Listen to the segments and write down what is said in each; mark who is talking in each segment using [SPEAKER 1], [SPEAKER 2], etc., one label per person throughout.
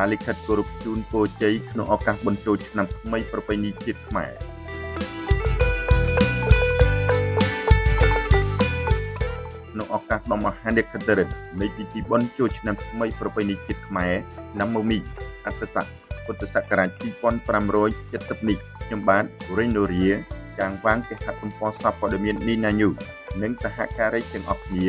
[SPEAKER 1] សារលិខិតគោរពជូនពរជ័យក្នុងឱកាសបុណ្យចូលឆ្នាំថ្មីប្រពៃណីជាតិខ្មែរក្នុងឱកាសដ៏មហានក្ខត្តឫក្សនៃពិធីបុណ្យចូលឆ្នាំថ្មីប្រពៃណីជាតិខ្មែរឆ្នាំមមីអត្តស័កពុទ្ធសករាជ2570នេះខ្ញុំបាទរេណូរាចាងវាងគេហទំព័រសារព័ត៌មាននីណាញូនិងសហការីទាំងអស់គ្នា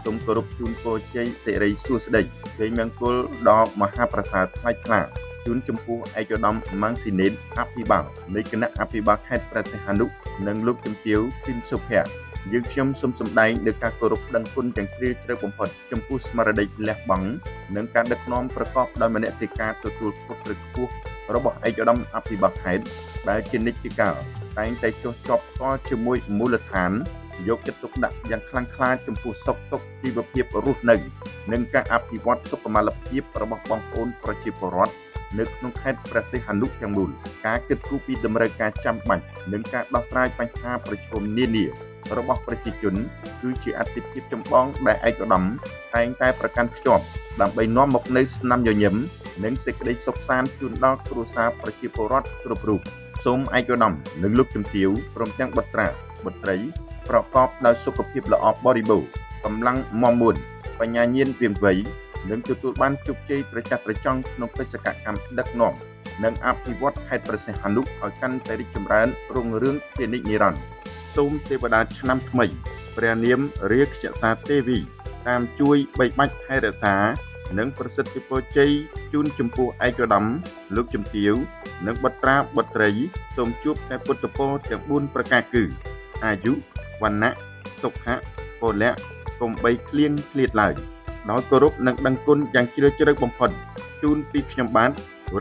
[SPEAKER 1] សូមគោរពជូនពរជ័យសិរីសួស្តីជ័យមង្គលដល់មហាប្រសើរថ្លៃថ្លាជូនចំពោះឯកឧត្តមម៉ាំងស៊ីណេតអភិបាលនៃគណៈអភិបាលខេត្តព្រះសីហនុនិងលោកជំទាវភីមសុភ័ក្រយើងខ្ញុំសូមសម្ដែងនូវការគោរពដឹងគុណយ៉ាងជ្រាលជ្រៅបំផុតចំពោះស្មារតីលះបង់និងការដឹកនាំប្រកបដោយមនសិការទទួលខុសត្រូវខ្ពស់របស់ឯកឧត្តមអភិបាលខេត្តដែលជានិច្ចជាកាលតែងតែចុះជាប់ផ្ទាល់ជាមួយមូលដ្ឋានយកចិត្តទុកដាក់យ៉ាងខ្លាំងក្លាចំពោះសុខទុក្ខជីវភាពរស់នៅនិងការអភិវឌ្ឍសុខុមាលភាពរបស់បងប្អូនប្រជាពលរដ្ឋនៅក្នុងខេត្តព្រះសីហនុទាំងមូលការគិតគូរពីតម្រូវការចាំបាច់និងការដោះស្រាយបញ្ហាប្រឈមនានារបស់ប្រជាជនគឺជាអាទិភាពចម្បងដែលឯកឧត្តមតែងតែប្រកាន់ខ្ជាប់ដើម្បីនាំមកនូវស្នាមញញឹមនិងសេចក្តីសុខសាន្តជូនដល់គ្រួសារប្រជាពលរដ្ឋគ្រប់រូបសូមឯកឧត្តមនិងលោកជំទាវព្រមទាំងបុត្រាបុត្រីប្រកបដោយសុខភាពល្អបរិបូរណ៍កម្លាំងមាំមួនបញ្ញាញាណវាងវៃនិងទទួលបានជោគជ័យត្រចះត្រចង់ក្នុងបេសកកម្មដឹកនាំនិងអភិវឌ្ឍខេត្តព្រះសីហនុឲ្យកាន់តែរីកចម្រើនរុងរឿងជានិច្ចនិរន្តរ៍សូមទេវតាឆ្នាំថ្មីព្រះនាមរាជសាទេវីតាមជួយបីបាច់ថែរក្សានិងប្រសិទ្ធិពរជ័យជូនចំពោះឯកឧត្តមលោកជំទាវនិងបុត្រាបុត្រីសូមជួបតែពុទ្ធពរទាំង4ប្រការគឺអាយុវណ្ណៈសុខៈពលៈកុំបីឃ្លៀងឃ្លាតឡើយដោយគោរពនិងដឹងគុណយ៉ាងជ្រាលជ្រៅបំផុតជូនពីខ្ញុំបាទ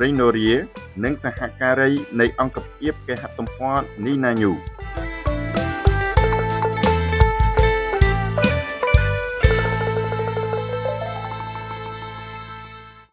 [SPEAKER 1] រេណូរានិងសហការីនៃអង្គភាពគេហទំព័រនីណាញូ